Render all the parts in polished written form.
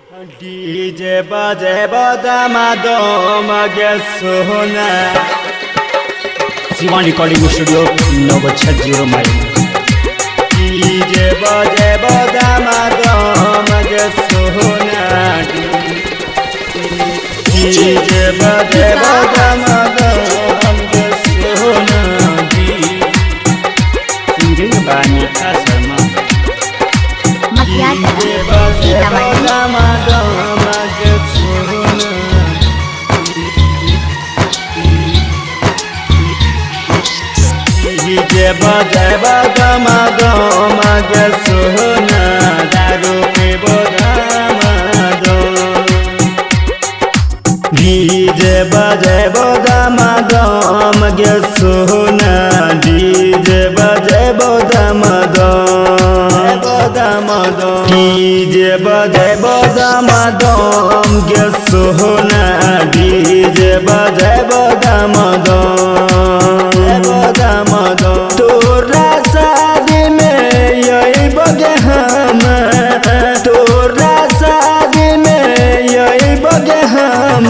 DJ बजे बदमा दम गे सोना। Shivan recording studio Naugachha 0 mile. DJ बजे बदमा दम गे सोना। डीजे बजे बदमा दम गे सोना। सिंगिंग बाय मीठा शर्मा। डीजे बजे बदमा दम गे सोना। डीजे बजे बदमा दम गे सोना। दारू पीबो दामा दम। डीजे बजे बदमा दम गे सोना। डीजे बजे बदमा दम। डीजे बजे बदमा दम गे सोना। डीजे बजे बदमा दम। तोरा शादी में अइबो गे हम। तोरा शादी में अइबो गे हम।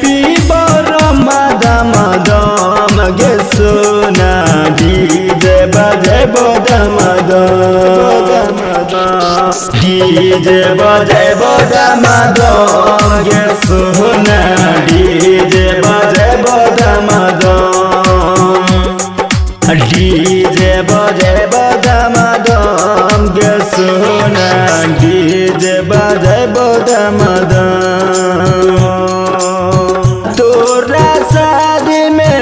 पीबो रमा दम दम गे सोना। डीजे बजेबो दम दम। डीजे बजेबो दम दम गे सोना। डीजे बजेबो दम दम। डीजे बजेबो दम दम गे सोना। डीजे बजेबो दम दम। तोरा शादी में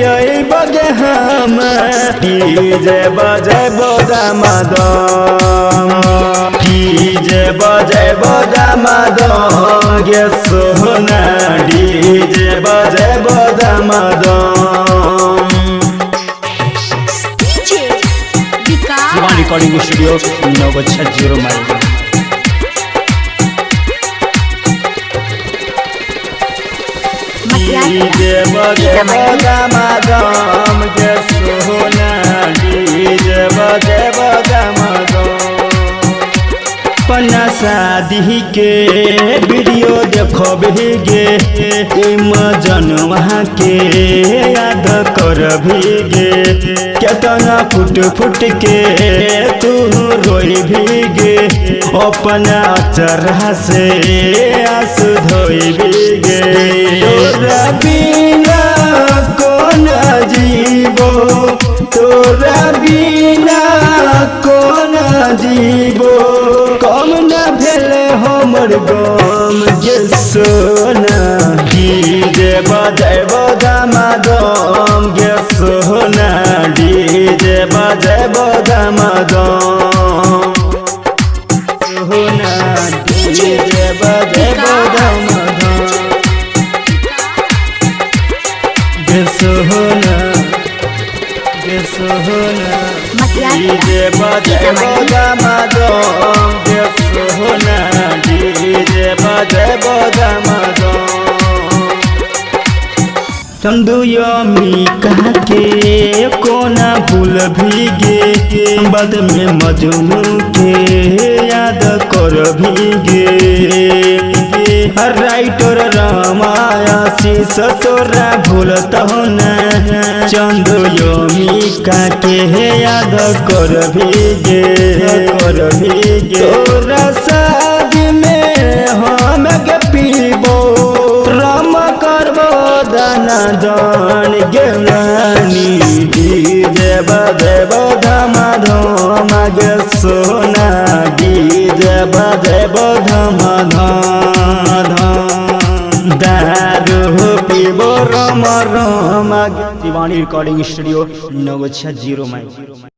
अइबो गे हम। डीजे बजेबो दम दम। डीजे बजेबो दम दम गे सोना। डीजे बजेबो दम दम। Shivan recording studio Naugachha 0 mile. DJ बजेबो दम दम गे सोना। डीजे बजेबो दम दम। अपना शादी के वीडियो देखबही गे। जनवा के याद करबही गे। केतना फुट फुट के तू रोइबही गे। अपना अचरा से आंसू धोइबही गे। तोरा बिना कोना जीबो। तोरा बिना कोना जीबो। कम न भेल हमर गम गे सोना। डीजे बजेबो दमा दम गे सोना। डीजे बजेबो दमा दम सोना। डीजे बजेबो दमा दम गे सोना। गे सोना। डीजे बजेबो दमा दम गे सोना। डीजे बजेबो दमा दम। चंदुयमी के कोना भूल भीगे। बाद में मजनू के याद कर भीगे। राइटर रमाया शीश तोरा भूलत ना। चंदुयमी के याद कर भीगे। कर भीगे। तोरा शादी में हम के पीबो। रम करबो दाना दान गे रानी। डीजे बजेबो धमा धम गे सोना। डीजे बजेबो धमा धम। दारू पीबो रम रम। Shivani recording studio Naugachha 0 mile.